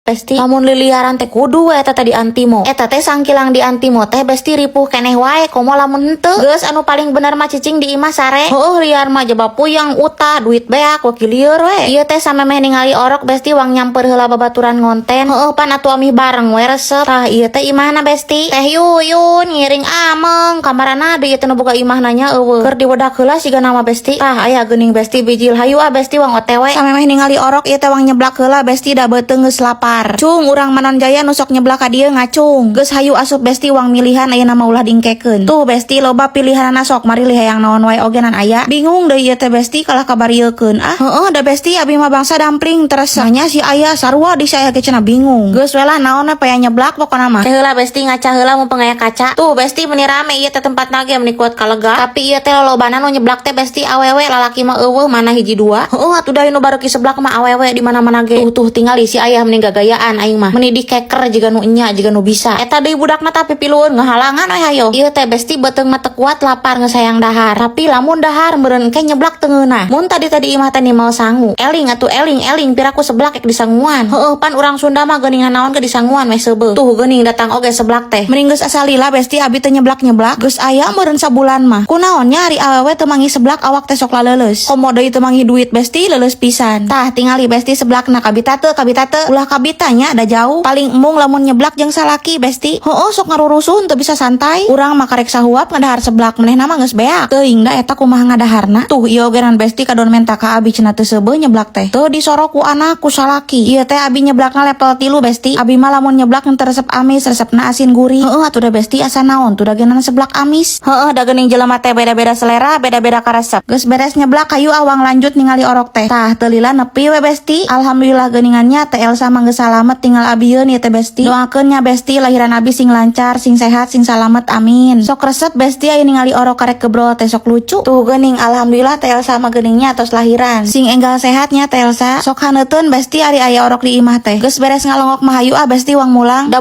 Besti, lamun liliaran teh kudu we eta teh di antimo. Eta teh sangkilang di antimo teh, Besti, ripuh keneh wae komo lamun henteu. Geus, anu paling bener mah cicing di imah sare. Heueuh, liar mah jaba puyeng, utah, duit beak, wakil lieur we. Ieu teh samemeh ningali orok, Besti, wang nyamper heula babaturan ngonten. Heueuh, pan atuh amih bareng we resep. Tah, ieu teh imahna, Besti. Teh Yuyun ngiring ameng kamarana deui ieu teh nu boga imahna nya euweuh. Keur diwedak heula siga nama, Besti. Tah, aya geuning, Besti, bijil. Hayu ah, Besti, wang OTW. Samemeh ningali orok ieu teh wang nyeblak heula, Besti, da beuteung geus lapar. Cung, urang Manon Jaya nu sok nyeblak ka dieu ngacung. Geus, hayu asup, Besti, wang milihan ayeuna mah ulah dingkekeun. Tuh, Besti, loba pilihanana, sok marilih hayang naon wae oge nan aya. Bingung deui ieu teh, Besti, kalah kabariekeun ah. Heueuh da, Besti, abi mah bangsa dumpling terus nanya si aya sarua di saya ge cenah bingung. Geus we lah, naon we paya nyeblak pokona mah. Teh heula, Besti, ngaca heula mumpung aya kaca. Tuh, Besti, meni rame ieu teh tempatna ge, meni kuat kalega. Tapi ieu teh lolobana nu nyeblak teh, Besti, awewe, lalaki mah euweuh mana hiji dua. Heueuh atuh da nu bareuki seblak mah awewe di mana-mana ge. Tuh tuh, tingali si ayah meni gagayaan, aing mah. Meni dikeker jiga nu enya, jiga nu bisa. Eta deui budakna tapi pilueun ngahalangan we hayo. Ieu teh, Besti, beuteung mah teu kuat lapar geus hayang dahar. Tapi lamun dahar meureun engke nyeblak teu ngeunah. Mun tadi-tadi imah teh mau sangu. Eling atuh, eling eling piraku seblak ek disanguan. Heueuh, pan urang Sunda mah geuning naon ke disanguan meh seubeuh. Tuh geuning datang oge seblak teh. Mending geus asa lila, Besti, abi teh nyeblak-nyeblak. Geus aya meureun sabulan mah. Kunaon nya ari awewe teu manggih seblak awak teh sok laleuleus. Komo deui teu manggih duit, Besti, leuleus pisan. Tah, tingali, Besti, seblakna kabita teu, kabita teu? Ulah kabita nya, da jauh. Paling embung lamun nyeblak jeung salaki, Besti. Heueuh, sok ngarurusuh teu bisa santai. Urang mah karek sahuap ngadahar seblak, manehna mah geus beak. Teuing da eta kumaha ngadaharna. Tuh ieu oge nan, Besti, kadon menta ka abi cenah teu seubeuh nyeblak teh. Teu disorok ku anak ku salaki. Ieu teh abi nyeblakna level 3, Besti. Abi mah lamun nyeblak teu resep amis, resepna asin gurih. Heueuh atuh da, Besti, asa naon tuh dagenan seblak amis. Heueuh da geuning jelema teh beda-beda selera, beda-beda karesep. Geus beres nyeblak, hayu awang lanjut ningali orok teh. Tah, teu lila nepi we, Besti. Alhamdulillah geuningannya teh Elsa mah geus salamet, tinggal abieun ieu teh, Besti. Doakeun nya, Besti, lahiran abi sing lancar, sing sehat, sing salamet, amin. Sok resep, Besti, aya ningali orok karek gebrol teh sok lucu. Tuh geuning, alhamdulillah teh Elsa mah geuningnya tos lahiran. Sing enggal sehatnya teh Elsa. Sok haneuteun, Besti, ari aya orok di imah teh. Geus beres ngalongok mah hayu ah, Besti, wang mulang. Da